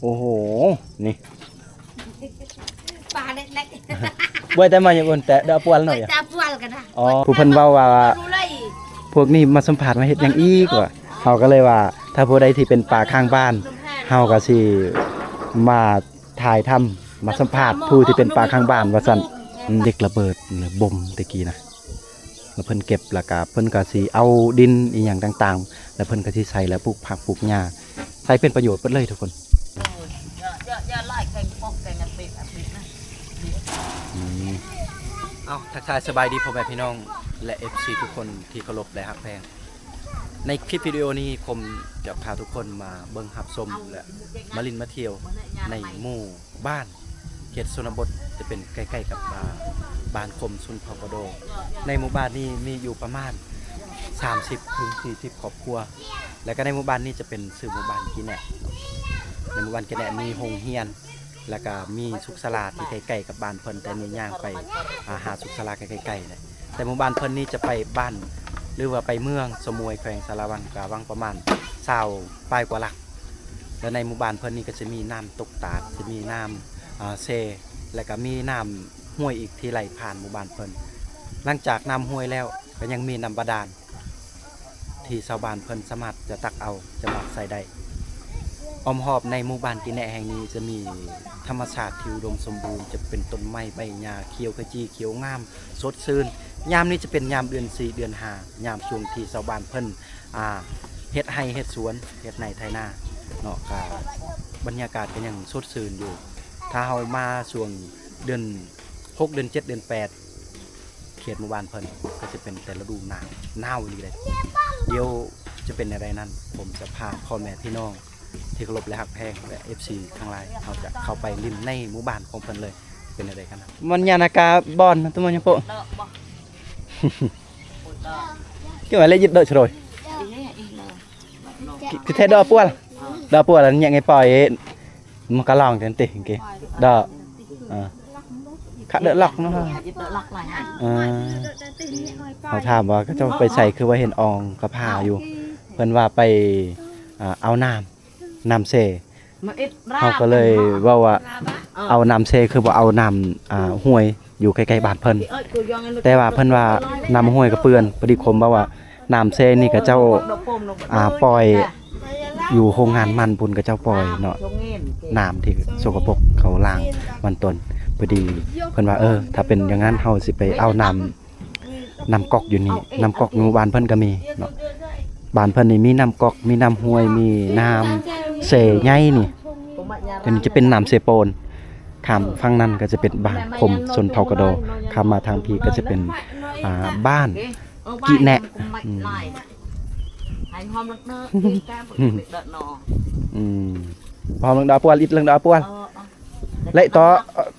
ໂອ້ໂຫ ນີ້ ປາເລັກໆ ບໍ່ແຕ່ມາຢ່າງອື່ນ ແຕ່ດອກປວນເນາະ ແຕ່ປວນກັນນະ. ອໍ ຜູ້ເພິ່ນເວົ້າວ່າ ພວກນີ້ມາສຳພາດ ມາເຮັດຫຍັງອີກ ວ່າ. ເຮົາກໍເລີຍວ່າ ຖ້າຜູ້ໃດທີ່ເປັນປາຂ້າງບ້ານ ເຮົາກໍຊິມາຖ່າຍທຳ ມາສຳພາດຜູ້ທີ່ເປັນປາຂ້າງບ້ານ ວ່າຊັ້ນ. ອືມ ເດັກລະເບີດ ຫຼືບົມແຕ່ກີ້ນະ ແລ້ວເພິ່ນເກັບ ແລ້ວກະເພິ່ນກະຊິເອົາດິນອີ່ຫຍັງຕ່າງໆ ແລ້ວເພິ່ນກະຊິໃສ່ ແລ້ວປູກຜັກປູກຫຍ້າ ໃຊ້ເປັນປະໂຫຍດເບິດເລີຍທຸກຄົນ. ເອົາ ທັກທາຍສະບາຍດີພໍ່ແມ່ພີ່ນ້ອງ ແລະ ເອັຟຊີ ທຸກຄົນທີ່ເຄົາລົບ ແລະ ຮັກແພງ. ໃນຄລິບວິດີໂອນີ້ ຜົມຈະພາທຸກຄົນມາເບິ່ງຮັບຊົມ ແລະ ມາຫຼິ້ນມາທ່ຽວໃນໝູ່ ບ້ານເຂດຊົນນະບົດ ຈະເປັນໃກ້ໆກັບ ອ່າ ບ້ານຄົມຊົນເຜົ່າກະໂດ. ໃນໝູ່ບ້ານນີ້ມີຢູ່ປະມານສາມສິບເຖິງສີ່ສິບຄອບຄົວ ແລ້ວກະໃນໝູ່ບ້ານນີ້ຈະເປັນຊື່ໝູ່ບ້ານກີແນະ. ໃນໝູ່ບ້ານກີແນະມີໂຮງຮຽນ ແລ້ວກະມີສຸກສາລາທີ່ໃກ້ໆກັບບ້ານເພິ່ນ ແຕ່ນີ້ຍ່າງໄປ ອ່າ ຫາສຸກສາລາໃກ້ໆແຫຼະ. ແຕ່ໝູ່ບ້ານເພິ່ນນີ້ຈະໄປບ້ານ ຫຼືວ່າໄປເມືອງສະໝວຍ ແຂວງສາລະວັນ ກະຫວ່າງປະມານຊາວປາຍກວ່າຫຼັກ. ແລະ ໃນໝູ່ບ້ານເພິ່ນນີ້ກໍຈະມີນ້ຳຕົກຕາດ ຈະມີນ້ຳ ເອີ ເຊ ແລະກະມີນ້ຳຫ້ວຍອີກທີ່ໄຫຼຜ່ານໝູ່ບ້ານເພິ່ນ. ຫຼັງຈາກນ້ຳຫ້ວຍແລ້ວ ກໍຍັງມີນ້ຳບາດານທີ່ຊາວບ້ານເພິ່ນສາມາດຈະຕັກເອົາ ຈະມາໃຊ້ໄດ້. ອ້ອມຮອບໃນໝູ່ບ້ານກິແນະແຫ່ງນີ້ ຈະມີທຳມະຊາດທີ່ອຸດົມສົມບູນ ຈະເປັນຕົ້ນໄມ້ໃບຫຍ້າຂຽວຂະຈີ ຂຽວງາມ ສົດຊື່ນ. ຍາມນີ້ຈະເປັນຍາມເດືອນສີ່ ເດືອນຫ້າ ຍາມຊ່ວງທີ່ຊາວບ້ານເພິ່ນ ອ່າ ເຮັດໄຮ່ເຮັດສວນ ເຮັດໄຮ່ໄຖນາເນາະ ກະບັນຍາກາດກໍຍັງສົດຊື່ນຢູ່. ຖ້າເຮົາມາຊ່ວງເດືອນຫົກ ເດືອນເຈັດ ເດືອນແປດ ເຂດໝູ່ບ້ານເພິ່ນກໍຈະເປັນແຕ່ລະດູໜາວ ໜາວອີ່ຫຼີເດ້. ດຽວຈະເປັນແນວໃດນັ້ນ ຜົມຈະພາພໍ່ແມ່ພີ່ນ້ອງທີ່ເຄົາລົບ ແລະ ຮັກແພງ ແລະ ເອັຟຊີ ທັງຫຼາຍ ເຮົາຈະເຂົ້າໄປຫຼິ້ນໃນໝູ່ບ້ານຂອງເພິ່ນເລີຍ. ເປັນແນວໃດກັນນະ? ມັນຍານາກາບອນ ຕົວມັນຍັງໂປະ ເຈົ້າວ່າເລະຍຶດເດີສະໂດຍ ທີ່ແທ້ດອກປວນ ດອກປວນແລ້ວຍັງໄງປ່ອຍ ມັນກະລອງຈັງຕິ ເກ ດອກ ອາ ຂະເດີລອກເນາະ. ເອີ ເຮົາຖາມວ່າເຂົາເຈົ້າໄປໃສ ຄືວ່າເຫັນອອງກະພາຢູ່ ເພິ່ນວ່າໄປ ອາ ເອົານ້ຳ ນ້ຳເຊ ເຮົາກໍເລີຍເວົ້າວ່າ ເອົານ້ຳເຊ ຄືບໍ່ເອົານ້ຳ ອ່າ ຫ້ວຍຢູ່ໃກ້ໆບ້ານເພິ່ນ. ແຕ່ວ່າເພິ່ນວ່ານ້ຳຫ້ວຍກໍເປື້ອນ ພໍດີຄົມເວົ້າວ່າ ນ້ຳເຊນີ້ເຂົາເຈົ້າ ອ່າ ປ່ອຍຢູ່ໂຮງງານມັນພຸ້ນ ເຂົາເຈົ້າປ່ອຍເນາະ ນ້ຳທີ່ສົກກະປົກເຂົາລ້າງມັນຕົ້ນ. ພໍດີເພິ່ນວ່າ ເອີ ຖ້າເປັນຢ່າງນັ້ນ ເຮົາຊິໄປເອົານ້ຳ ນ້ຳກອກຢູ່ນີ້ ນ້ຳກອກຢູ່ບ້ານເພິ່ນກໍມີເນາະ. ບ້ານເພິ່ນນີ້ມີນ້ຳກອກ ມີນ້ຳຫ້ວຍ ມີນ້ຳເຊໃຫຍ່ນີ້. ຕົວນີ້ຈະເປັນນ້ຳເຊໂປນ ຂ້າມຝັ່ງນັ້ນກໍຈະເປັນບ້ານຄົມຊົນເຜົ່າກະໂດ ຂ້າມມາທາງພີ້ກໍຈະເປັນ ອ່າ ບ້ານກິແນະ. ອືມ ອືມ ຫອມເລິງດອກປວນ ອິດເລິງດອກປວນ ເລະຕໍ່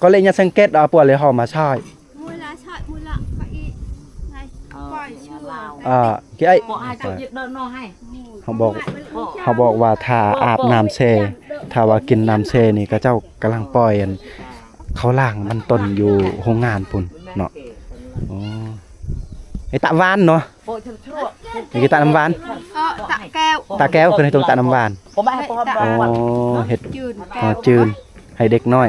ກໍເລະຍາສັງເກດດອກປວນ ເລະຫອມມາຊອຍ. ເອີ ເຮົາບອກ ເຮົາບອກວ່າຖ້າອາບນ້ຳເຊ ຖ້າວ່າກິນນ້ຳເຊນີ້ ເຂົາເຈົ້າກຳລັງປ່ອຍອັນ ເຂົາລ້າງມັນຕົ້ນຢູ່ໂຮງງານພຸ້ນເນາະ. ອໍ ໄອ້ຕະຫວານເນາະ ໄອ້ຕະນ້ຳຫວານ ຕະແກ້ວ ຕະແກ້ວ ເພິ່ນເຮັດຕົງຕະນ້ຳຫວານ. ອໍ ເຮັດ ຈືນ ອໍ ຈືນ ໃຫ້ເດັກນ້ອຍ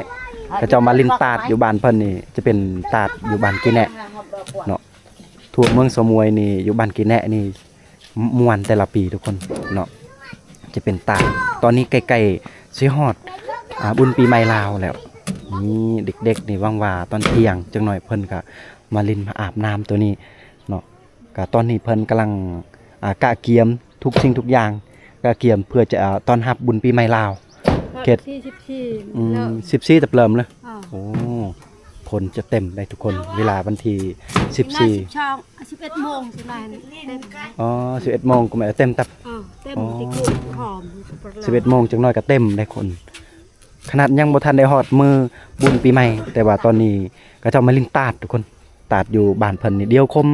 ເຂົາເຈົ້າມາຫຼິ້ນຕາດຢູ່ບ້ານເພິ່ນນີ້ ຈະເປັນຕາດຢູ່ບ້ານກີແນະເນາະ. ທົ່ວເມືອງສະໝວຍນີ້ ຢູ່ບ້ານກີແນະນີ້ ມ່ວນແຕ່ລະປີທຸກຄົນເນາະ ຈະເປັນຕາດ. ຕອນນີ້ໃກ້ໆຊິຮອດ ອ່າ ບຸນປີໃໝ່ລາວແລ້ວ. ນີ້ເດັກໆນີ້ຫວັງວ່າຕອນທ່ຽງຈັກໜ້ອຍເພິ່ນກະມາຫຼິ້ນມາອາບນ້ຳຕົວນີ້ເນາະ. ກະຕອນນີ້ເພິ່ນກຳລັງ ອ່າ ກະກຽມທຸກສິ່ງທຸກຢ່າງ ກະກຽມເພື່ອຈະ ອ່າ ຕ້ອນຮັບບຸນປີໃໝ່ລາວ ເຂດ ສິບສີ່ ອືມ ສິບສີ່ ຕະເຫຼີມເລີຍ. ອໍ ໂອ້ ຄົນຈະເຕັມໄດ໋ທຸກຄົນ ເວລາວັນທີສິບສີ່ ສິບສອງ ສິບເອັດໂມງຈັ່ງໃດເຕັມ. ອໍ ສິບເອັດໂມງກໍແມ່ນເຕັມຕັບ. ອໍ ເຕັມ ອໍ ຕິກຫອມ ສິບເອັດໂມງຈັກໜ້ອຍກໍເຕັມໄດ໋ຄົນ. ຂະໜາດຍັງບໍ່ທັນໄດ້ຮອດມື້ບຸນປີໃໝ່ ແຕ່ວ່າຕອນນີ້ເຂົາເຈົ້າມາຫຼິ້ນຕາດທຸກຄົນ. ຕາດຢູ່ບ້ານເພິ່ນນີ້ ດຽວຄົມ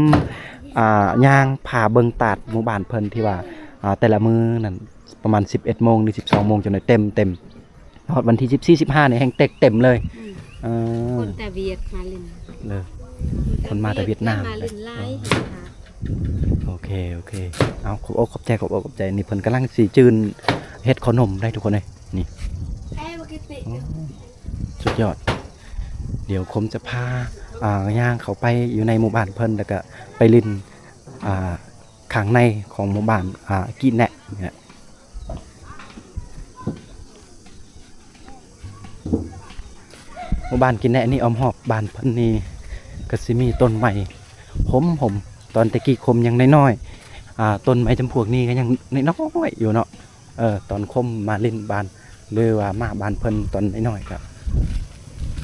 ອ່າ ຍ່າງພາເບິ່ງຕາດໝູ່ບ້ານເພິ່ນທີ່ວ່າ ອ່າ ແຕ່ລະມື້ນັ້ນ ປະມານສິບເອັດໂມງ ຫຼື ສິບສອງໂມງ ຈົນໄດ້ເຕັມ ເຕັມ. ຮອດວັນທີສິບສີ່ ສິບຫ້ານີ້ແຮ່ງເຕັກເຕັມເລີຍ. ອືມ ເອີ ຄົນແຕ່ຫວຽດມາຫຼິ້ນເລີຍ ຄົນມາແຕ່ຫວຽດນາມ ມາຫຼິ້ນຫຼາຍ. ເອີ ໂອເຄ ໂອເຄ ເອົາ ຂອບອົກຂອບໃຈ ຂອບອົກຂອບໃຈ. ນີ້ເພິ່ນກຳລັງຊິຈືນເຮັດເຂົ້າໜົມໄດ໋ທຸກຄົນເອີຍ ນີ້. ໂອ້ ສຸດຍອດ. ດຽວຄົມຈະພາ ອ່າ ຍ່າງເຂົ້າໄປຢູ່ໃນໝູ່ບ້ານເພິ່ນ ແລ້ວກະໄປຫຼິ້ນ ອ່າ ຂ້າງໃນຂອງໝູ່ບ້ານ ອ່າ ກິແນະນີ້ແຫຼະ. ໝູ່ບ້ານກິແນະນີ້ ອ້ອມຮອບບ້ານເພິ່ນນີ້ກະຊິມີຕົ້ນໄມ້ຮົ່ມໆ. ຕອນແຕ່ກີ້ຄົມຍັງນ້ອຍໆ ອ່າ ຕົ້ນໄມ້ຈຳພວກນີ້ກະຍັງນ້ອຍໆຢູ່ເນາະ. ເອີ ຕອນຄົມມາຫຼິ້ນບ້ານ ຫຼືວ່າມາບ້ານເພິ່ນຕອນນ້ອຍໆ ກະ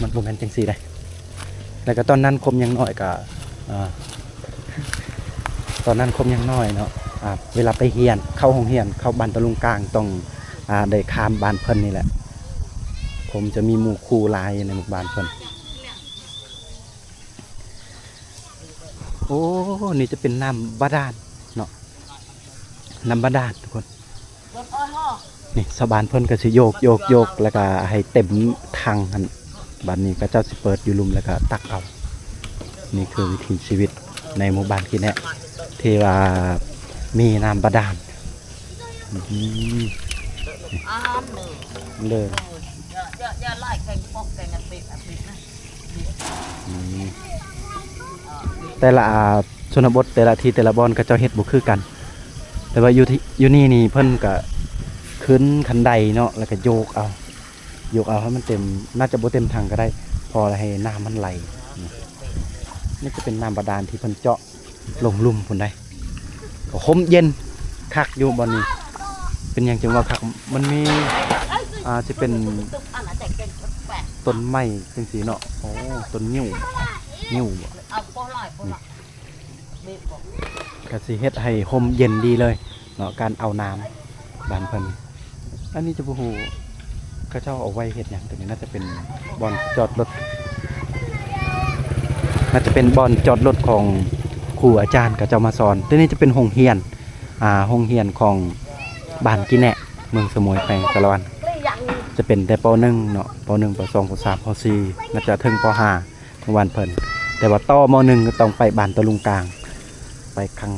ມັນບໍ່ແມ່ນຈັ່ງຊີ້ເດ້. ແລ້ວກະຕອນນັ້ນຄົມຍັງນ້ອຍກະ ອ່າ ຕອນນັ້ນຄົມຍັງນ້ອຍເນາະ ອ່າ ເວລາໄປຮຽນ ເຂົ້າໂຮງຮຽນ ເຂົ້າບ້ານຕະລຸງກາງ ຕ້ອງ ອ່າ ໄດ້ຂ້າມບ້ານເພິ່ນນີ້ແຫຼະ. ຄົມຈະມີໝູ່ຄູ່ຫຼາຍໃນໝູ່ບ້ານເພິ່ນ. ໂອ້ ນີ້ຈະເປັນນ້ຳບາດານເນາະ ນ້ຳບາດານທຸກຄົນ. ນີ້ຊາວບ້ານເພິ່ນກະຊິໂຍກໆໆ ແລ້ວກະໃຫ້ເຕັມຖັງຫັ້ນ. ບາດນີ້ເຂົາເຈົ້າຊິເປີດຢູ່ລຸ່ມ ແລ້ວກະຕັກເອົາ. ນີ້ຄືວິຖີຊີວິດໃນໝູ່ບ້ານກິແນະ ທີ່ວ່າມີນ້ຳບາດານ. ອືມ ເດີ ອືມ ແຕ່ລະ ອ່າ ຊົນນະບົດ ແຕ່ລະທີ່ ແຕ່ລະບ່ອນ ເຂົາເຈົ້າເຮັດບໍ່ຄືກັນ. ແຕ່ວ່າຢູ່ທີ່ ຢູ່ນີ້ນີ້ ເພິ່ນກະຂຶ້ນຄັນໄດເນາະ ແລ້ວກະໂຍກເອົາ ໂຍກເອົາໃຫ້ມັນເຕັມ ໜ້າຈະບໍ່ເຕັມຖັງກະໄດ້ ພໍໃຫ້ນ້ຳມັນໄຫຼ. ນີ້ຈະເປັນນ້ຳບາດານທີ່ເພິ່ນເຈາະລົງລຸ່ມພຸ້ນໃດ໋. ໂຮມເຢັນຄັກຢູ່ບ່ອນນີ້. ເປັນຫຍັງຈຶ່ງວ່າຄັກ? ມັນມີ ອ່າ ຊິເປັນຕົ້ນໄມ້ຈັ່ງຊີ້ເນາະ. ໂອ້ ຕົ້ນງິ້ວ ງິ້ວບໍ? ນີ້ ກະຊິເຮັດໃຫ້ຮົ່ມເຢັນດີເລີຍເນາະ ການເອົານ້ຳບ້ານເພິ່ນ. ອັນນີ້ຈະບໍ່ຮູ້ເຂົາເຈົ້າເອົາໄວ້ເຮັດຫຍັງ. ໂຕນີ້ໜ້າຈະເປັນບ່ອນຈອດລົດ ໜ້າຈະເປັນບ່ອນຈອດລົດຂອງຄູອາຈານເຂົາເຈົ້າມາສອນ. ໂຕນີ້ຈະເປັນໂຮງຮຽນ ອ່າ ໂຮງຮຽນຂອງບ້ານກິແນະ ເມືອງສະໝວຍ ແຂວງສາລະວັນ. ຈະເປັນແຕ່ ປໍໜຶ່ງ ເນາະ ປໍໜຶ່ງ ປໍສອງ ປໍສາມ ປໍສີ່ ໜ້າຈະເຖິງ ປໍຫ້າ ຂອງບ້ານເພິ່ນ. ແຕ່ວ່າຕໍ່ ມໍໜຶ່ງ ກະຕ້ອງໄປບ້ານຕະລຸງກາງ ໄປຂ້າງ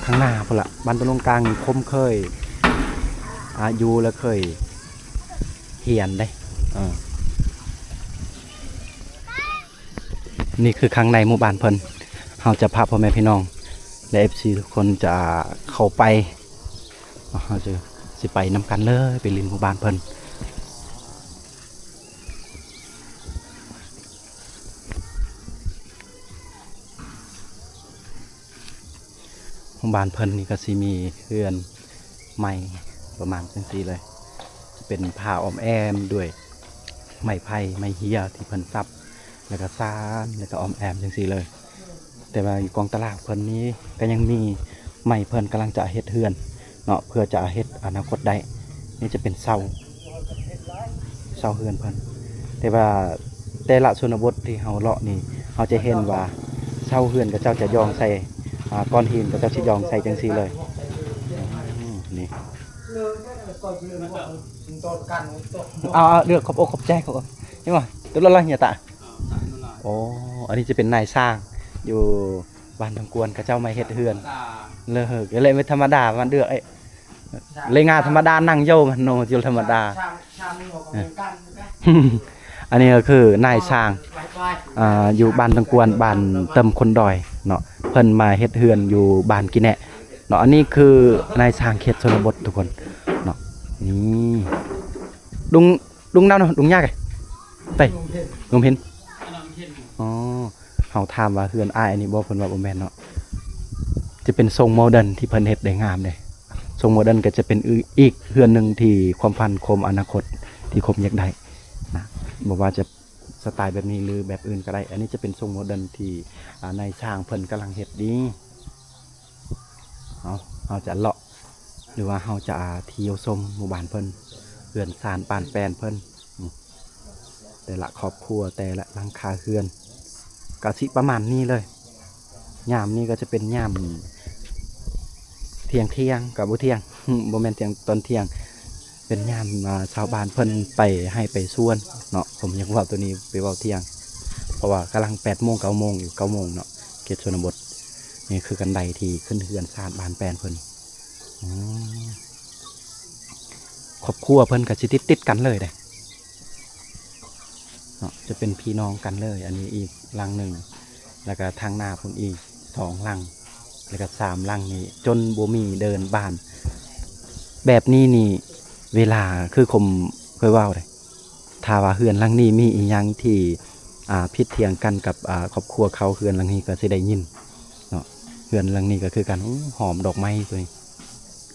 ຂ້າງໜ້າພຸ້ນລະ. ບ້ານຕະລຸງກາງນີ້ ຄົມເຄີຍ ອ່າ ຢູ່ ແລະ ເຄີຍຮຽນເດ້. ເອີ ນີ້ຄືຂ້າງໃນໝູ່ບ້ານເພິ່ນ. ເຮົາຈະພາພໍ່ແມ່ພີ່ນ້ອງ ແລະ ເອັຟຊີ ທຸກຄົນຈະເຂົ້າໄປ ເຮົາຈະ ຊິໄປນຳກັນເລີຍ ໄປຫຼິ້ນໝູ່ບ້ານເພິ່ນ. ໂຮງບານເພິ່ນນີ້ກະຊິມີເຮືອນໄມ້ປະມານຈັ່ງຊີ້ເລີຍ ຈະເປັນຜ້າອ້ອມແອ້ມດ້ວຍໄມ້ໄຜ່ໄມ້ເຮ້ຍທີ່ເພິ່ນສັບ ແລ້ວກະສານ ແລ້ວກະອ້ອມແອ້ມຈັ່ງຊີ້ເລີຍ. ແຕ່ວ່າຢູ່ກອງຕະລ່າງເພິ່ນນີ້ກະຍັງມີໄມ້ ເພິ່ນກຳລັງຈະເຮັດເຮືອນເນາະ ເພື່ອຈະເຮັດອະນາຄົດໄດ້. ນີ້ຈະເປັນເສົາ ເສົາເຮືອນເພິ່ນ. ແຕ່ວ່າແຕ່ລະຊົນນະບົດທີ່ເຮົາເລາະນີ້ ເຮົາຈະເຫັນວ່າເສົາເຮືອນເຂົາເຈົ້າຈະຢ່ອງໃສ່ ອ່າ ກ້ອນຫີນ ເຂົາເຈົ້າຊິຢ່ອງໃສ່ຈັ່ງຊີ້ເລີຍ. ອືມ ນີ້ ເອົາ ເອົາ ເລືອກຂອບອົກຂອບໃຈເຂົາ ເຫັນບໍ່? ໂອ້ ອັນນີ້ຈະເປັນນາຍຊ່າງຢູ່ບ້ານທັງກວນ ເຂົາເຈົ້າມາເຮັດເຮືອນ. ເລີກ ເລີກ ບໍ່ທຳມະດາ ມັນເລືອກ ເລີຍງານທຳມະດາ ນັ່ງໂຍມໂນ ຢູ່ທຳມະດາ. ອັນນີ້ກະຄືນາຍຊ່າງ ອ່າ ຢູ່ບ້ານຕັງກວນ ບ້ານເຕີມຄົນດອຍເນາະ ເພິ່ນມາເຮັດເຮືອນຢູ່ບ້ານກິແນະເນາະ. ອັນນີ້ຄືນາຍຊ່າງເຂດຊົນນະບົດທຸກຄົນເນາະ. ນີ້ ລຸງ ລຸງນາວເນາະ ລຸງຍາກ ໄປ ລຸງເພັນ ອໍ ເຮົາຖາມວ່າເຮືອນອ້າຍອັນນີ້ບໍ່ ເພິ່ນວ່າບໍ່ແມ່ນເນາະ ຈະເປັນຊົງໂມເດີນທີ່ເພິ່ນເຮັດໄດ້ງາມເດ້. ຊົງໂມເດີນກະຈະເປັນອີກເຮືອນໜຶ່ງທີ່ຄວາມຝັນ ຄວາມອະນາຄົດທີ່ຄົມຢາກໄດ້ນະ ບໍ່ວ່າຈະສະໄຕແບບນີ້ ຫຼື ແບບອື່ນກະໄດ້. ອັນນີ້ຈະເປັນຊົງໂມເດີນທີ່ ອ່າ ນາຍຊ່າງເພິ່ນກຳລັງເຮັດນີ້. ເຮົາ ເຮົາຈະເລາະ ຫຼືວ່າເຮົາຈະທ່ຽວຊົມໝູ່ບ້ານເພິ່ນ ເຮືອນຊານບ້ານແປນເພິ່ນ ອືມ ແຕ່ລະຄອບຄົວ ແຕ່ລະຫຼັງຄາເຮືອນ ກະຊິປະມານນີ້ເລີຍ. ຍາມນີ້ກະຈະເປັນຍາມທ່ຽງທ່ຽງ ກະບໍ່ທ່ຽງ ບໍ່ແມ່ນທ່ຽງຕອນທ່ຽງ ເປັນຍາມ ອ່າ ຊາວບ້ານເພິ່ນໄປໄຮ່ໄປສວນເນາະ. ຜົມຢາກເວົ້າໂຕນີ້ໄປເວົ້າທ່ຽງ ເພາະວ່າກຳລັງແປດໂມງ ເກົ້າໂມງຢູ່ ເກົ້າໂມງເນາະ ເຂດຊົນນະບົດ. ນີ້ຄືຄັນໄດທີ່ຂຶ້ນເຮືອນຊານບ້ານແປນເພິ່ນ. ອືມ ຄອບຄົວເພິ່ນກະຊິຕິດໆກັນເລີຍເດ້. ເນາະ ຈະເປັນພີ່ນ້ອງກັນເລີຍ. ອັນນີ້ອີກຫຼັງໜຶ່ງ ແລ້ວກະທາງໜ້າພຸ້ນອີກສອງຫຼັງ ແລ້ວກະສາມຫຼັງນີ້ ຈົນບໍ່ມີເດີ່ນບ້ານ. ແບບນີ້ນີ້ ເວລາ ຄືຄົມເຄີຍເວົ້າເດ້ ຖ້າວ່າເຮືອນຫຼັງນີ້ມີອີ່ຫຍັງທີ່ ອ່າ ຜິດຖຽງກັນກັບ ອ່າ ຄອບຄົວເຂົາ ເຮືອນຫຼັງນີ້ກໍຊິໄດ້ຍິນເນາະ. ເຮືອນຫຼັງນີ້ກໍຄືກັນ. ໂອ້ ຫອມດອກໄມ້ຕົວນີ້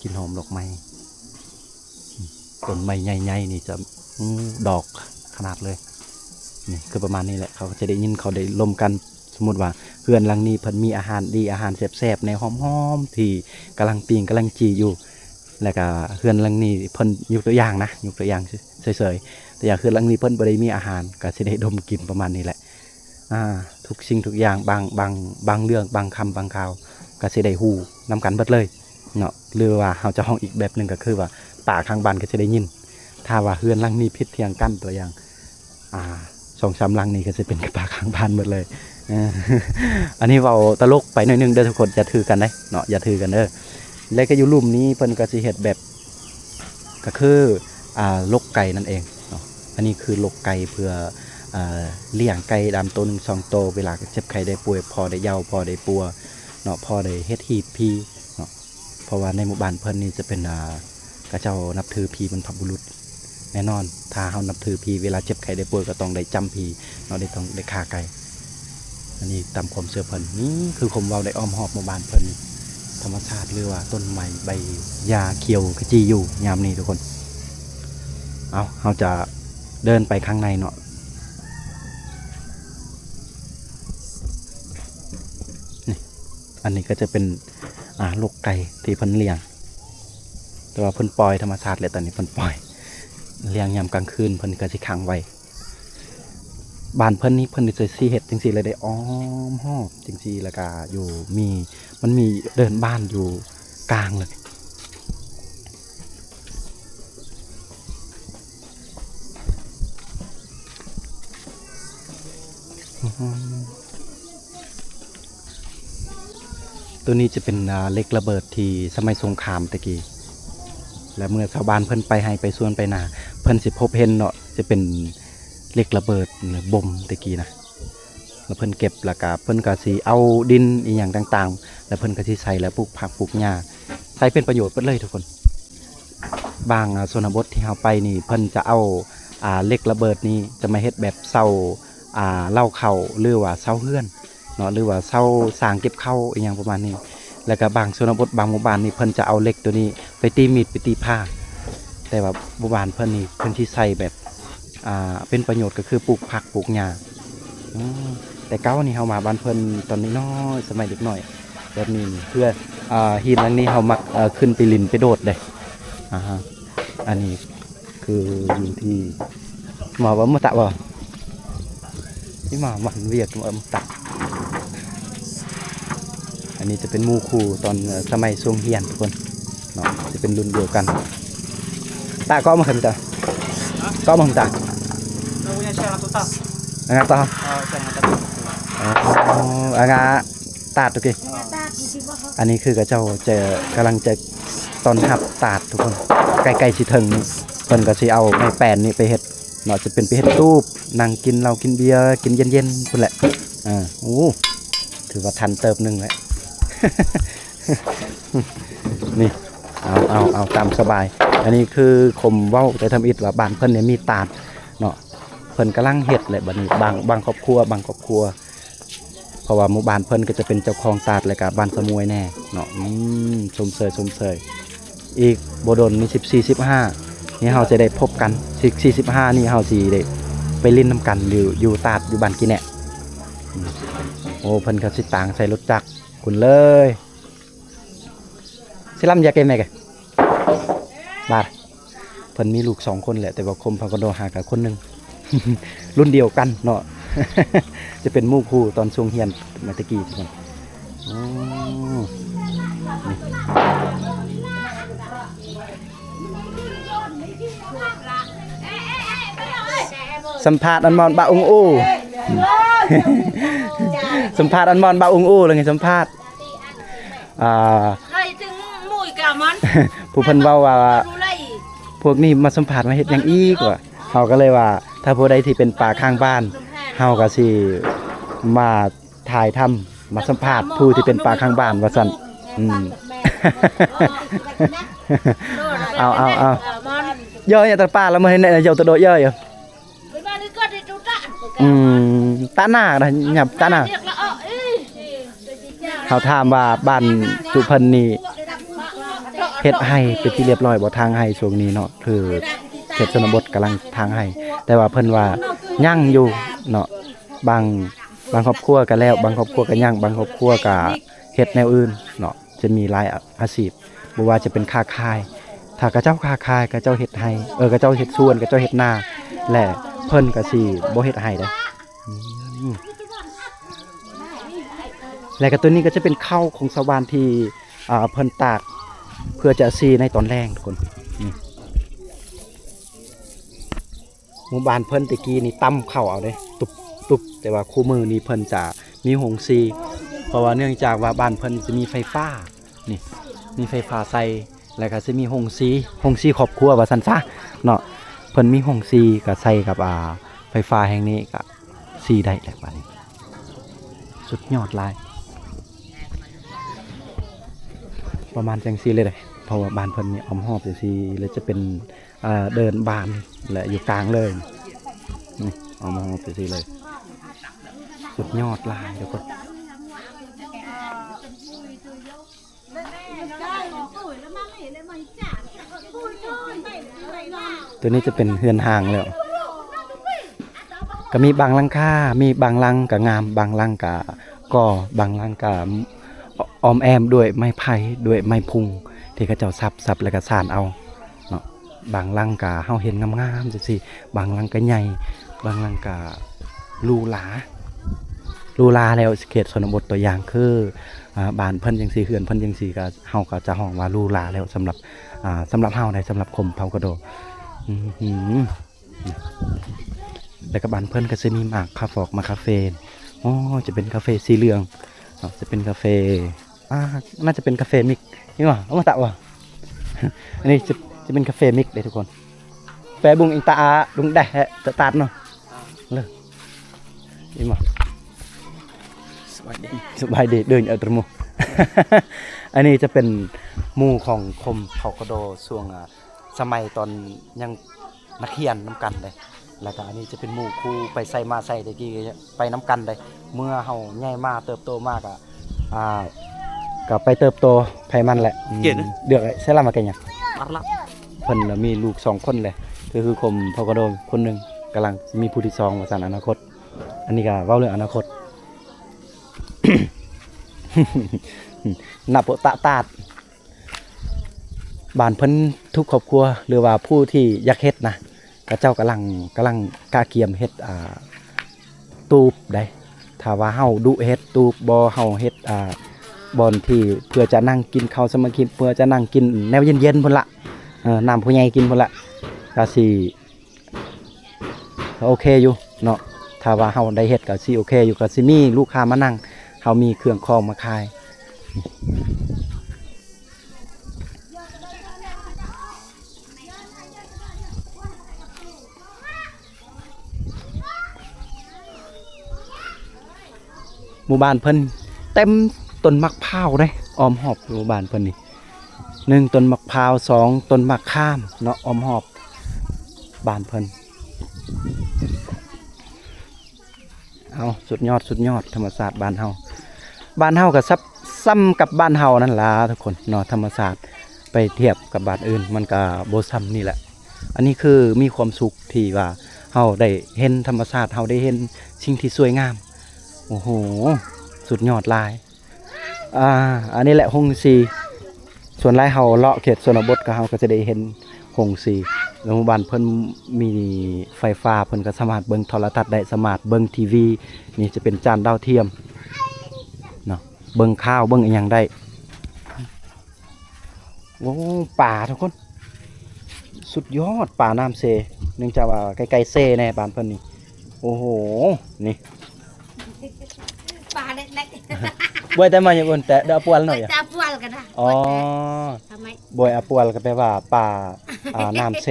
ກິ່ນຫອມດອກໄມ້. ອືມ ຕົ້ນໄມ້ໃຫຍ່ໆນີ້ຈະ ໂອ້ ດອກຂະໜາດເລີຍ. ນີ້ຄືປະມານນີ້ແຫຼະ ເຂົາກໍຈະໄດ້ຍິນ ເຂົາໄດ້ລົມກັນ. ສົມມຸດວ່າເຮືອນຫຼັງນີ້ເພິ່ນມີອາຫານດີ ອາຫານແຊບໆ ແນວຫອມໆ ທີ່ກຳລັງປີ້ງກຳລັງຈີ່ຢູ່ ແລ້ວກະເຮືອນຫຼັງນີ້ເພິ່ນ ຍົກຕົວຢ່າງນະ ຍົກຕົວຢ່າງເສີຍໆ ຕົວຢ່າງເຮືອນຫຼັງນີ້ເພິ່ນບໍ່ໄດ້ມີອາຫານ ກໍຊິໄດ້ດົມກິ່ນປະມານນີ້ແຫຼະ. ອ່າ ທຸກສິ່ງທຸກຢ່າງ ບາງ ບາງ ບາງເລື່ອງ ບາງຄຳ ບາງຂ່າວ ກໍຊິໄດ້ຮູ້ນຳກັນເບິດເລີຍເນາະ. ຫຼືວ່າເຮົາຈະຮ້ອງອີກແບບໜຶ່ງ ກໍຄືວ່າປາຂ້າງບ້ານກໍຊິໄດ້ຍິນ. ຖ້າວ່າເຮືອນຫຼັງນີ້ຜິດຖຽງກັນ ຕົວຢ່າງ ອ່າ ສອງສາມຫຼັງນີ້ກໍຊິເປັນປາຂ້າງບ້ານເບິດເລີຍ. ເອີ ອັນນີ້ເວົ້າຕະຫຼົກໄປໜ້ອຍໜຶ່ງເດີທຸກຄົນ ຢ່າຖືກັນເດ້ເນາະ ຢ່າຖືກັນເດີ. ແລ້ວກໍຢູ່ລຸ່ມນີ້ເພິ່ນກໍຊິເຮັດແບບ ກໍຄື ອ່າ ລົກໄກ່ນັ້ນເອງເນາະ. ອັນນີ້ຄືລົກໄກ່ເພື່ອ ອ່າ ລ້ຽງໄກ່ດຳໂຕໜຶ່ງສອງໂຕ ເວລາເຈັບໄຂ້ໄດ້ປ່ວຍ ພໍໄດ້ເຍົາ ພໍໄດ້ປົວເນາະ ພໍໄດ້ເຮັດຮີດຜີເນາະ. ເພາະວ່າໃນໝູ່ບ້ານເພິ່ນນີ້ຈະເປັນ ອ່າ ເຂົາເຈົ້ານັບຖືຜີບັນພະບຸລຸດ. ແນ່ນອນ ຖ້າເຮົານັບຖືຜີ ເວລາເຈັບໄຂ້ໄດ້ປ່ວຍກໍຕ້ອງໄດ້ຈ້ຳຜີເນາະ ໄດ້ ຕ້ອງໄດ້ຂ້າໄກ່. ອັນນີ້ຕາມຄວາມເຊື່ອເພິ່ນ. ນີ້ຄືຄວາມເວົ້າໄດ້ອ້ອມຮອບໝູ່ບ້ານເພິ່ນ ທຳມະຊາດ ຫຼືວ່າຕົ້ນໄມ້ໃບຫຍ້າຂຽວຂະຈີ່ຢູ່ຍາມນີ້ທຸກຄົນ. ເອົາ ເຮົາຈະເດີນໄປຂ້າງໃນເນາະ. ນີ້ ອັນນີ້ກໍຈະເປັນ ອ່າ ລູກໄກ່ທີ່ເພິ່ນລ້ຽງ ແຕ່ວ່າເພິ່ນປ່ອຍທຳມະຊາດແຫຼະ ຕອນນີ້ເພິ່ນປ່ອຍ ລ້ຽງຍາມກາງຄືນ ເພິ່ນກໍຊິຂັງໄວ້. ບ້ານເພິ່ນນີ້ ເພິ່ນຈະຊິເຮັດຈັ່ງຊີ້ ແລ້ວໄດ້ອ້ອມຮອບຈັ່ງຊີ້ ແລ້ວກະຢູ່ ມີ ມັນມີເດີ່ນບ້ານຢູ່ກາງເລີຍ. ໂຕນີ້ຈະເປັນ ອ່າ ເຫຼັກລະເບີດທີ່ສະໄໝສົງຄາມແຕ່ກີ້ ແລະ ເມື່ອຊາວບ້ານເພິ່ນໄປໄຮ່ໄປສວນໄປນາ ເພິ່ນຊິພົບເຫັນເນາະ ຈະເປັນເຫຼັກລະເບີດ ຫຼື ບົມແຕ່ກີ້ນະ. ແລ້ວເພິ່ນເກັບ ແລ້ວກະເພິ່ນກະຊິເອົາດິນອີ່ຫຍັງຕ່າງໆ ແລ້ວເພິ່ນກະຊິໃສ່ ແລ້ວປູກຜັກປູກຫຍ້າ ໃຊ້ເປັນປະໂຫຍດເບິດເລີຍທຸກຄົນ. ບາງ ອ່າ ຊົນນະບົດທີ່ເຮົາໄປນີ້ ເພິ່ນຈະເອົາ ອ່າ ເຫຼັກລະເບີດນີ້ຈະມາເຮັດແບບເສົາ ອ່າ ເລົ້າເຂົ້າ ຫຼືວ່າເສົາເຮືອນເນາະ ຫຼືວ່າເສົາສາງເກັບເຂົ້າອີ່ຫຍັງປະມານນີ້. ແລ້ວກະບາງຊົນນະບົດ ບາງໝູ່ບ້ານນີ້ ເພິ່ນຈະເອົາເຫຼັກໂຕນີ້ໄປຕີມີດ ໄປຕີພ້າ ແຕ່ວ່າໝູ່ບ້ານເພິ່ນນີ້ ເພິ່ນຊິໃສ່ແບບ ອ່າ ເປັນປະໂຫຍດ ກໍຄືປູກຜັກປູກຫຍ້າ. ອືມ ແຕ່ເກົ່ານີ້ເຮົາມາບ້ານເພິ່ນຕອນນ້ອຍໆ ສະໄໝເດັກນ້ອຍແບບນີ້ນີ້ ເພື່ອ ອ່າ ຫີນຫຼັງນີ້ເຮົາມັກ ເອີ ຂຶ້ນໄປຫຼິ້ນໄປໂດດເດ້. ອ່າຮະ ອັນນີ້ຄືຢູ່ທີ່ ມາວ່າມາຕະບໍ່ ທີ່ມາວັນວຽກມາຕະ. ອັນນີ້ຈະເປັນໝູ່ຄູ່ຕອນ ເອີ ສະໄໝຊ່ວງຮຽນທຸກຄົນເນາະ ຈະເປັນລຸ້ນດຽວກັນ. ຕາກໍມາເຂມຕາ ກໍມາຕາ ອາງາຕາ ອາງາຕາດໂອເຄ. ອັນນີ້ຄືເຂົາເຈົ້າຈະກຳລັງຈະຕ້ອນຮັບຕາດທຸກຄົນ ໃກ້ໆຊິເຖິງນີ້ ເພິ່ນກໍຊິເອົາໄມ້ແປ້ນນີ້ໄປເຮັດເນາະ ຈະເປັນໄປເຮັດຕູບ ນັ່ງກິນເຫຼົ້າກິນເບຍ ກິນເຢັນໆ ພຸ້ນແຫຼະ. ເອີ ໂອ້ ຖືວ່າທັນເຕີບໜຶ່ງແຫຼະ ນີ້ ເອົາ ເອົາ ເອົາຕາມສະບາຍ. ອັນນີ້ຄືຄົມເວົ້າແຕ່ທຳອິດວ່າບ້ານເພິ່ນນີ້ມີຕາດເນາະ ເພິ່ນກຳລັງເຮັດແຫຼະບັດນີ້ ບາງ ບາງຄອບຄົວ ບາງຄອບຄົວ ເພາະວ່າໝູ່ບ້ານເພິ່ນກໍຈະເປັນເຈົ້າຂອງຕາດ ແລະກະບ້ານສະໝວຍແດ່ເນາະ. ອືມ ຊົມເຊີຍ ຊົມເຊີຍ. ອີກບໍ່ດົນນີ້ ສິບສີ່ ສິບຫ້າ ນີ້ເຮົາຈະໄດ້ພົບກັນ ສິບສີ່ ສິບຫ້າ ນີ້ເຮົາຊິໄດ້ໄປຫຼິ້ນນຳກັນຢູ່ ຢູ່ຕາດ ຢູ່ບ້ານກີແນະ. ອືມ ໂອ້ ເພິ່ນກໍຊິຕາງໃສ່ລົດຈັກພຸ້ນເລີຍ. ຊິລຳຢາກເກແມັກ ບາດ ເພິ່ນມີລູກສອງຄົນແຫຼະ ແຕ່ວ່າຄົມເພິ່ນກໍໂດຫາກັນຄົນໜຶ່ງ ລຸ້ນດຽວກັນເນາະ ຈະເປັນໝູ່ຄູ່ຕອນຊ່ວງຮຽນມາແຕ່ກີ້. ໂອ້ ສຳພາດອັນມອນບາອຸງອູ ສຳພາດອັນມອນບາອຸງອູ ແລ້ວນີ້ສຳພາດ ອ່າ ໃຫ້ເຖິງໝູ່ກະມັນ ຜູ້ເພິ່ນເວົ້າວ່າ ພວກນີ້ມາສຳພາດມາເຮັດຫຍັງອີກວະ ເຮົາກໍເລີຍວ່າ ຖ້າຜູ້ໃດທີ່ເປັນປາຂ້າງບ້ານ ເຮົາກໍຊິມາຖ່າຍທຳ ມາສຳພາດຜູ້ທີ່ເປັນປາຂ້າງບ້ານວ່າຊັ້ນ. ອືມ ເອົາ ເອົາ ເອົາ ເຢີຍຕະປາລະມື້ໃຫ້ເຍົຕະໂດເຢີຍ. ອືມ ຕາໜ້ານະ ຫຍັບຕາໜ້າ. ເຮົາຖາມວ່າບ້ານຈຸເພິ່ນນີ້ເຮັດໄຮ່ເປັນທີ່ລຽບຮ້ອຍບໍ່? ທາງໄຮ່ຊ່ວງນີ້ເນາະ ຄືເຂດຊົນນະບົດກຳລັງທາງໄຮ່ ແຕ່ວ່າເພິ່ນວ່າຍັງຢູ່ເນາະ. ບາງ ບາງຄອບຄົວກໍແລ້ວ ບາງຄອບຄົວກໍຍັງ ບາງຄອບຄົວກໍເຮັດແນວອື່ນເນາະ. ຈະມີຫຼາຍອາ ອາຊີບ ບໍ່ວ່າຈະເປັນຄ້າຂາຍ ຖ້າເຂົາເຈົ້າຄ້າຂາຍ ເຂົາເຈົ້າເຮັດໄຮ່ ເອີ ເຂົາເຈົ້າເຮັດສວນ ເຂົາເຈົ້າເຮັດນາ ແລະ ເພິ່ນກໍຊິບໍ່ເຮັດໄຮ່ເດ້. ອືມ ແລະກໍຕົວນີ້ກໍຈະເປັນເຂົ້າຂອງຊາວບ້ານທີ່ ອ່າ ເພິ່ນຕາກເພື່ອຈະຊີໃນຕອນແລງ ທຸກຄົນ. ນີ້ ໝູ່ບ້ານເພິ່ນແຕ່ກີ້ນີ້ຕຳເຂົ້າເອົາເດ້ ຕຸບໆ ແຕ່ວ່າຄູ່ມື້ນີ້ເພິ່ນຈະມີໂຮງຊີ ເພາະວ່າເນື່ອງຈາກວ່າບ້ານເພິ່ນຈະມີໄຟຟ້າ ນີ້ ມີໄຟຟ້າໃສ່ ແລ້ວກໍຊິມີໂຮງຊີ ໂຮງຊີຄອບຄົວວ່າຊັ້ນຊະເນາະ. ເພິ່ນມີໂຮງຊີກໍໃສ່ກັບ ອ່າ ໄຟຟ້າແຫ່ງນີ້ກໍຊີໄດ້ແລ້ວບາດນີ້ ສຸດຍອດຫຼາຍ. ປະມານຈັ່ງຊີ້ເລີຍເດ້ ເພາະວ່າບ້ານເພິ່ນນີ້ອ້ອມຮອບຈັ່ງຊີ້ ແລ້ວຈະເປັນ ເອີ ເດີ່ນບານ ແລະ ຢູ່ກາງເລີຍ ນີ້ ເອົາມາຮອບຈັ່ງຊີ້ເລີຍ ສຸດຍອດຫຼາຍທຸກຄົນ. ຕົວນີ້ຈະເປັນເຮືອນຮ້າງແລ້ວ ກໍມີບາງຫຼັງຄາ ມີບາງຫຼັງກໍງາມ ບາງຫຼັງກໍກໍ່ ບາງຫຼັງກໍອ້ອມແອ້ມດ້ວຍໄມ້ໄຜ່ ດ້ວຍໄມ້ພຸງ ທີ່ເຂົາເຈົ້າສັບ ສັບແລ້ວກໍສານເອົາເນາະ. ບາງຫຼັງກະເຮົາເຫັນງາມໆ ຈັ່ງຊີ້ ບາງຫຼັງກະໃຫຍ່ ບາງຫຼັງກະຫຼູຫຼາ ຫຼູຫຼາແລ້ວ. ເຂດຊົນນະບົດຕົວຢ່າງຄື ອ່າ ບ້ານເພິ່ນຈັ່ງຊີ້ ເຮືອນເພິ່ນຈັ່ງຊີ້ ກະ ເຮົາກໍຈະຮ້ອງວ່າຫຼູຫຼາແລ້ວ ສຳລັບ ອ່າ ສຳລັບເຮົາໄດ໋ ສຳລັບຄົນເຜົ່າກະໂດ. ອືມ ແລ້ວກໍບ້ານເພິ່ນກໍຊິມີໝາກຄາຟອກ ໝາກຄາເຟ ໂອ້ ຈະເປັນກາເຟສີເຫຼືອງເນາະ ຈະເປັນກາເຟ ອ່າ ໜ້າຈະເປັນກາເຟມິກ ນີ້ຫວາ ເອົາມາຕະຫວາ. ອັນນີ້ຈະ ຈະເປັນກາເຟມິກເດ້ທຸກຄົນ ແຟບຸງອິງຕາອາ ດຸງແດະ ຕະຕາດເນາະ ເລີ ນີ້ຫວາ. ສະບາຍດີ ສະບາຍດີ ເດີນເອົາຕະໝູ ອັນນີ້ຈະເປັນໝູ່ຂອງຄົນເຜົ່າກະໂດ ຊ່ວງ ອ່າ ສະໄໝຕອນຍັງນັກຮຽນນຳກັນເດ້ ແລ້ວກະອັນນີ້ຈະເປັນໝູ່ຄູ່ໄປໃສມາໃສ ແຕ່ກີ້ໄປນຳກັນເດ້. ເມື່ອເຮົາໃຫຍ່ມາເຕີບໂຕມາກະ ອ່າ ກະໄປເຕີບໂຕໃຜມັນແຫຼະ ອືມ ເລືອກໃສ່ລະມາແກ່ຫຍັງ ເພິ່ນລະມີລູກສອງຄົນແຫຼະ ກໍຄືຄົນເຜົ່າກະໂດຄົນໜຶ່ງ ກຳລັງມີຜູ້ທີສອງວ່າຊັ້ນ ອະນາຄົດ. ອັນນີ້ກະເວົ້າເລື່ອງອະນາຄົດ ນັບໂປະຕະຕາດ. ບ້ານເພິ່ນທຸກຄອບຄົວ ຫຼືວ່າຜູ້ທີ່ຢາກເຮັດນະ ເຂົາເຈົ້າກຳລັງ ກຳລັງກະກຽມເຮັດ ອ່າ ຕູບໃດ໋. ຖ້າວ່າເຮົາດຸເຮັດຕູບບໍ່ ເຮົາເຮັດ ອ່າ ບ່ອນທີ່ເພື່ອຈະນັ່ງກິນເຂົ້າສາມັກຄີ ເພື່ອຈະນັ່ງກິນແນວເຢັນໆ ພຸ້ນລະ ເອີ ນ້ຳຜູ້ໃຫຍ່ກິນພຸ້ນລະ ກະຊິ ກໍໂອເຄຢູ່ເນາະ. ຖ້າວ່າເຮົາໄດ້ເຮັດກໍຊິໂອເຄຢູ່ ກໍຊິມີລູກຄ້າມານັ່ງ ເຮົາມີເຄື່ອງຂອງມາຂາຍ. ໝູ່ບ້ານເພິ່ນເຕັມຕົ້ນໝາກພ້າວເດ້ ອ້ອມຮອບໝູ່ບ້ານເພິ່ນນີ້ ໜຶ່ງ ຕົ້ນໝາກພ້າວ ສອງ ຕົ້ນໝາກຂາມເນາະ ອ້ອມຮອບ ບ້ານເພິ່ນ. ເອົາ ສຸດຍອດ ສຸດຍອດ ທຳມະຊາດບ້ານເຮົາ. ບ້ານເຮົາກໍສັບ ສ່ຳກັບບ້ານເຮົານັ້ນລະທຸກຄົນເນາະ ທຳມະຊາດໄປທຽບກັບບ້ານອື່ນມັນກໍບໍ່ສ່ຳນີ້ແຫຼະ. ອັນນີ້ຄືມີຄວາມສຸກທີ່ວ່າເຮົາໄດ້ເຫັນທຳມະຊາດ ເຮົາໄດ້ເຫັນສິ່ງທີ່ສວຍງາມ. ໂອ້ໂຫ ສຸດຍອດຫຼາຍ. ອ່າ ອັນນີ້ແຫຼະໂຮງສີ ສ່ວນຫຼາຍເຮົາເລາະເຂດຊົນນະບົດກໍເຮົາກໍຈະໄດ້ເຫັນໂຮງສີ ແລ້ວໝູ່ບ້ານເພິ່ນມີໄຟຟ້າ ເພິ່ນກໍສາມາດເບິ່ງໂທລະທັດໄດ້ ສາມາດເບິ່ງທີວີ ນີ້ຈະເປັນຈານດາວທຽມເນາະ ເບິ່ງຂ່າວເບິ່ງອີ່ຫຍັງໄດ້. ໂອ້ ປາທຸກຄົນ ສຸດຍອດ ປານ້ຳເຊ ເນື່ອງຈາກວ່າໃກ້ໆເຊແນ່ບ້ານເພິ່ນນີ້. ໂອ້ໂຫ ນີ້ ປາເລັກໆ ບວຍແຕ່ມາຢູ່ບົນແຕ່ເດີອະປວນເນາະ ຈະປວນກັນນະ. ອໍ ທຳໄມ ບວຍອະປວນກໍແປວ່າປາ ອ່າ ນ້ຳເຊ.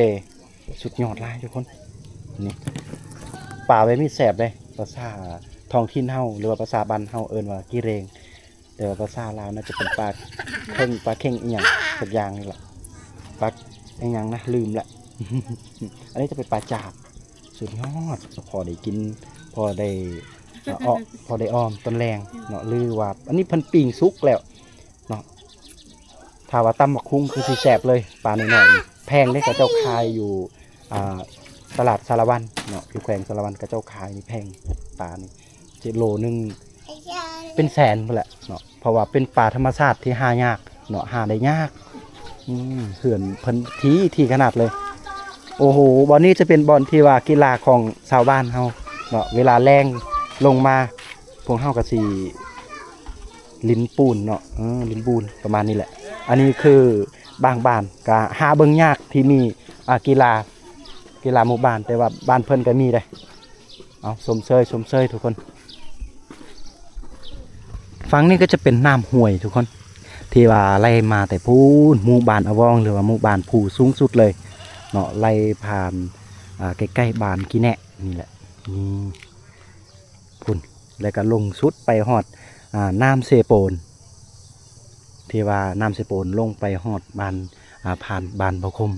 ສຸດຍອດຫຼາຍທຸກຄົນ ນີ້ ປາແບບນີ້ແຊບເດ້ ພາສາທ້ອງຖິ່ນເຮົາ ຫຼືວ່າພາສາບ້ານເຮົາເອີ້ນວ່າກີ່ເຣງ ແຕ່ວ່າພາສາລາວໜ້າຈະເປັນປາເຂັງ ປາເຂັງອີ່ຫຍັງສັກຢ່າງນີ້ແຫຼະ ປາອີ່ຫຍັງນະ ລືມລະ. ອັນນີ້ຈະເປັນປາຈາບ ສຸດຍອດ ພໍໄດ້ກິນ ພໍໄດ້ ອາ ເອາະ ພໍໄດ້ອອມຕອນແລງເນາະ ຫຼືວ່າອັນນີ້ເພິ່ນປີ້ງສຸກແລ້ວເນາະ. ຖ້າວ່າຕຳບັກຫຸ່ງຄືຊິແຊບເລີຍ ປານ້ອຍໆນີ້ ແພງເດ້ ເຂົາເຈົ້າຂາຍຢູ່ ອ່າ ຕະຫຼາດສາລະວັນເນາະ ຢູ່ແຂວງສາລະວັນ ເຂົາເຈົ້າຂາຍນີ້ແພງ ປານີ້ ໂລໜຶ່ງເປັນແສນພຸ້ນແຫຼະເນາະ ເພາະວ່າເປັນປາທຳມະຊາດທີ່ຫາຍາກເນາະ ຫາໄດ້ຍາກ. ອືມ ເຮືອນເພິ່ນທີ່ ທີ່ຂະໜາດເລີຍ. ໂອ້ໂຫ ບ່ອນນີ້ຈະເປັນບ່ອນທີ່ວ່າກິລາຂອງຊາວບ້ານເຮົາເນາະ ເວລາແລ້ງລົງມາ ພວກເຮົາກໍຊິຫຼິ້ນປູນເນາະ ເອີ ຫຼິ້ນບູນປະມານນີ້ແຫຼະ. ອັນນີ້ຄືບາງບ້ານກໍຫາເບິ່ງຍາກທີ່ມີ ອ່າ ກິລາ ກິລາໝູ່ບ້ານ ແຕ່ວ່າບ້ານເພິ່ນກໍມີເດ້. ເອົາ ຊົມເຊີຍ ຊົມເຊີຍທຸກຄົນ. ຝັ່ງນີ້ກໍຈະເປັນນ້ຳຫ້ວຍທຸກຄົນ ທີ່ວ່າໄຫຼມາແຕ່ພຸ້ນ ໝູ່ບ້ານອາວອງ ຫຼືວ່າໝູ່ບ້ານພູສູງສຸດເລີຍເນາະ ໄຫຼຜ່ານ ອ່າ ໃກ້ໆບ້ານກີ່ແນະນີ້ແຫຼະ ນີ້ ພຸ້ນ ແລ້ວກໍລົງສຸດໄປຮອດ ອ່າ ນ້ຳເຊໂປນ ທີ່ວ່ານ້ຳເຊໂປນລົງໄປຮອດບ້ານ ອ່າ ຜ່ານບ້ານເບົາຄົມ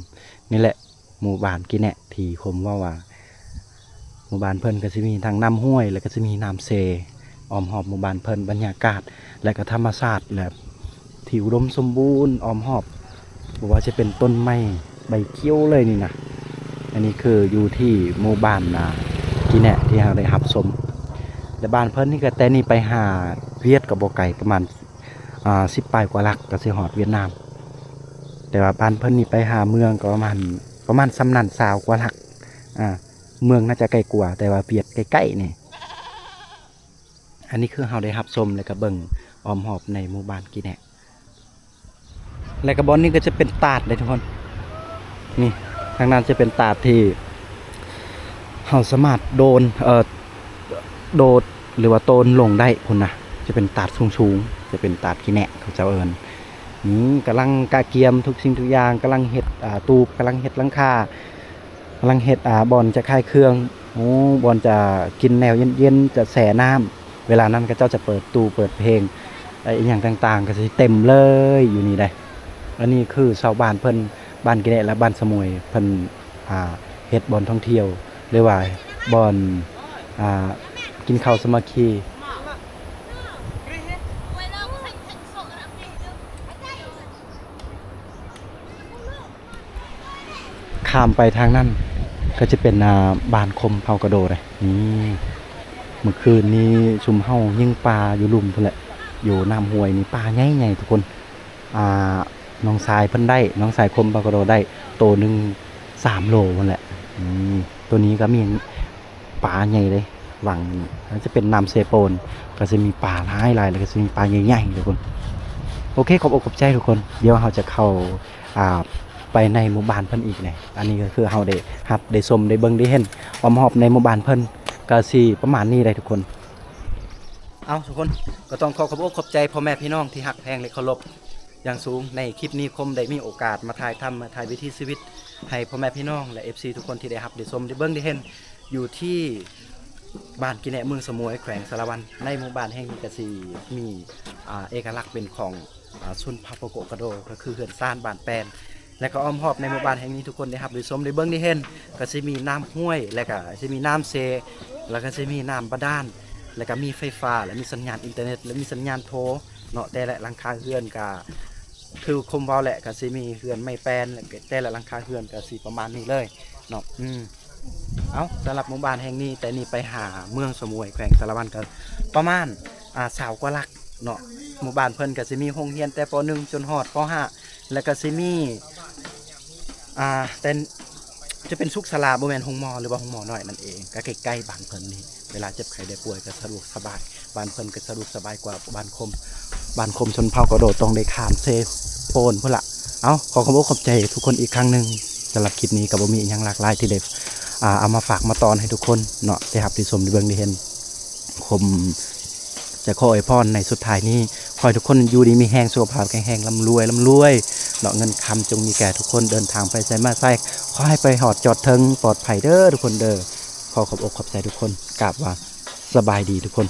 ນີ້ແຫຼະ ໝູ່ບ້ານກີ່ແນະ ທີ່ຄົມເວົ້າວ່າ ໝູ່ບ້ານເພິ່ນກໍຊິມີທັງນ້ຳຫ້ວຍ ແລ້ວກໍຊິມີນ້ຳເຊ ອ້ອມຮອບໝູ່ບ້ານເພິ່ນ ບັນຍາກາດ ແລະກໍທຳມະຊາດ ແລະທີ່ອຸດົມສົມບູນອ້ອມຮອບ ບໍ່ວ່າຈະເປັນຕົ້ນໄມ້ໃບຂຽວເລີຍນີ້ນະ. ອັນນີ້ຄືຢູ່ທີ່ໝູ່ບ້ານ ອ່າ ກີ່ແນະ ທີ່ເຮົາໄດ້ຮັບຊົມ ແລະບ້ານເພິ່ນນີ້ກໍແຕ່ນີ້ໄປຫາວຽດກໍບໍ່ໄກ ປະມານ ອ່າ ສິບປາຍກວ່າຫຼັກກໍຊິຮອດຫວຽດນາມ ແຕ່ວ່າບ້ານເພິ່ນນີ້ໄປຫາເມືອງກໍປະມານ ປະມານສ່ຳນັ້ນ ຊາວກວ່າຫຼັກ ອ່າ ເມືອງໜ້າຈະໃກ້ກວ່າ ແຕ່ວ່າຫວຽດໃກ້ໆນີ້. ອັນນີ້ຄືເຮົາໄດ້ຮັບຊົມ ແລະກະເບິ່ງອ້ອມຮອບໃນໝູ່ບ້ານກີ່ແນະ ແລະກະບ່ອນນີ້ກໍຈະເປັນຕາດເດ້ທຸກຄົນ ນີ້ ທາງນັ້ນຈະເປັນຕາດທີ່ເຮົາສາມາດໂດນ ເອີ ໂດດ ຫຼືວ່າໂຕນລົງໄດ້ພຸ້ນນະ ຈະເປັນຕາດສູງໆ ຈະເປັນຕາດກີ່ແນະເຂົາເຈົ້າເອີ້ນ. ນີ້ກຳລັງກະກຽມທຸກສິ່ງທຸກຢ່າງ ກຳລັງເຮັດ ອ່າ ຕູບ ກຳລັງເຮັດຫຼັງຄາ ກຳລັງເຮັດ ອ່າ ບ່ອນຈະຂາຍເຄື່ອງ ໂອ້ ບ່ອນຈະກິນແນວເຢັນໆ ຈະແຊ່ນ້ຳ ເວລານັ້ນເຂົາເຈົ້າຈະເປີດຕູ້ເປີດເພງ ແລະ ອີ່ຫຍັງຕ່າງໆ ກໍຊິເຕັມເລີຍຢູ່ນີ້ເດ້. ອັນນີ້ຄືຊາວບ້ານເພິ່ນ ບ້ານກິແນະ ແລະ ບ້ານສະໝວຍ ເພິ່ນ ອ່າ ເຮັດບ່ອນທ່ອງທ່ຽວ ຫຼືວ່າບ່ອນ ອ່າ ກິນເຂົ້າສາມັກຄີ. ຂ້າມໄປທາງນັ້ນກໍຈະເປັນ ອ່າ ບ້ານຄົມເຜົ່າກະໂດເດ້. ນີ້ ມື້ຄືນນີ້ຊຸມເຮົາຍິງປາຢູ່ລຸ່ມພຸ້ນແຫຼະ ຢູ່ນ້ຳຫ້ວຍນີ້ ປາໃຫຍ່ໆ ທຸກຄົນ. ອ່າ ນ້ອງຊາຍເພິ່ນໄດ້ ນ້ອງຊາຍຄົມເຜົ່າກະໂດໄດ້ໂຕໜຶ່ງສາມໂລພຸ້ນແຫຼະ. ນີ້ ໂຕນີ້ກໍມີປາໃຫຍ່ເດ້ ຫວັງນີ້ ອາດຈະເປັນນ້ຳເຊໂປນ ກໍຊິມີປາຫຼາຍໆ ແລ້ວກໍຊິມີປາໃຫຍ່ໆ ທຸກຄົນ. ໂອເຄ ຂອບອົກຂອບໃຈທຸກຄົນ ດຽວເຮົາຈະເຂົ້າ ອ່າ ໄປໃນໝູ່ບ້ານເພິ່ນອີກແຫຼະ. ອັນນີ້ກໍຄືເຮົາໄດ້ຮັບໄດ້ຊົມໄດ້ເບິ່ງໄດ້ເຫັນ ອ້ອມຮອບໃນໝູ່ບ້ານເພິ່ນກໍຊິປະມານນີ້ແຫຼະທຸກຄົນ. ເອົາ ທຸກຄົນ ກໍຕ້ອງຂໍຂອບອົກຂອບໃຈພໍ່ແມ່ພີ່ນ້ອງທີ່ຮັກແພງ ແລະ ເຄົາລົບຢ່າງສູງ. ໃນຄລິບນີ້ຄົມໄດ້ມີໂອກາດມາຖ່າຍທຳ ມາຖ່າຍວິຖີຊີວິດໃຫ້ພໍ່ແມ່ພີ່ນ້ອງ ແລະ ເອັຟຊີ ທຸກຄົນທີ່ໄດ້ຮັບໄດ້ຊົມໄດ້ເບິ່ງໄດ້ເຫັນ ຢູ່ທີ່ບ້ານກິແນະ ເມືອງສະໝວຍ ແຂວງສາລະວັນ. ໃນໝູ່ບ້ານແຫ່ງນີ້ກໍຊິມີ ອ່າ ເອກະລັກເປັນຂອງ ອ່າ ຊົນເຜົ່າປະໂກະກະໂດ ກໍຄືເຮືອນຊານບ້ານແປນ ແລະ ກໍອ້ອມຮອບໃນໝູ່ບ້ານແຫ່ງນີ້ ທຸກຄົນໄດ້ຮັບໄດ້ຊົມໄດ້ເບິ່ງໄດ້ເຫັນ ກໍຊິມີນ້ຳຫ້ວຍ ແລະ ກໍຊິມີນ້ຳເຊ ແລະ ກໍຊິມີນ້ຳບາດານ ແລະ ກໍມີໄຟຟ້າ ແລະ ມີສັນຍານອິນເຕີເນັດ ແລະ ມີສັນຍານໂທເນາະ. ແຕ່ລະຫຼັງຄາເຮືອນກໍຄືຄົມເວົ້າແຫຼະ ກໍຊິມີເຮືອນໄມ້ແປນ ແລະ ແຕ່ລະຫຼັງຄາເຮືອນກໍຊິປະມານນີ້ເລີຍເນາະ. ອືມ ເອົາ ສຳລັບໝູ່ບ້ານແຫ່ງນີ້ ແຕ່ນີ້ໄປຫາເມືອງສະໝວຍ ແຂວງສາລະວັນ ກໍປະມານ ອ່າ ຊາວກວ່າຫຼັກເນາະ. ໝູ່ບ້ານເພິ່ນກໍຊິມີໂຮງຮຽນແຕ່ ປໍໜຶ່ງ ຈົນຮອດ ປໍຫ້າ ແລ້ວກໍຊິມີ ອ່າ ແຕ່ຈະເປັນສຸກສາລາ ບໍ່ແມ່ນໂຮງໝໍ ຫຼືວ່າໂຮງໝໍນ້ອຍນັ້ນເອງ ກໍໃກ້ໆບ້ານເພິ່ນນີ້ ເວລາເຈັບໄຂ້ໄດ້ປ່ວຍກໍສະດວກສະບາຍ. ບ້ານເພິ່ນກໍສະດວກສະບາຍກວ່າບ້ານຄົມ ບ້ານຄົມຊົນເຜົ່າກະໂດຕ້ອງໄດ້ຂ້າມເຊໂປນພຸ້ນລະ. ເອົາ ຂໍຂອບອົກຂອບໃຈທຸກຄົນອີກຄັ້ງໜຶ່ງ. ສຳລັບຄລິບນີ້ກໍບໍ່ມີອີ່ຫຍັງຫຼາກຫຼາຍທີ່ໄດ້ ອ່າ ເອົາມາຝາກມາຕ້ອນໃຫ້ທຸກຄົນເນາະ ໄດ້ຮັບໄດ້ຊົມໄດ້ເບິ່ງໄດ້ເຫັນ. ຄົມຈະຂໍອວຍພອນໃນສຸດທ້າຍນີ້ ຂໍໃຫ້ທຸກຄົນຢູ່ດີມີແຮງ ສຸຂະພາບແຂງແຮງ ລ່ຳລວຍ ລ່ຳລວຍເນາະ. ເງິນຄຳຈົ່ງມີແກ່ທຸກຄົນ ເດີນທາງໄປໃສມາໃສ ຂໍໃຫ້ໄປຮອດຈອດເຖິງປອດໄພເດີທຸກຄົນເດີ. ໂຄ ຂໍຂອບອົກຂອບໃຈທຸກຄົນ ກາບວ່າສະບາຍດີທຸກຄົນ.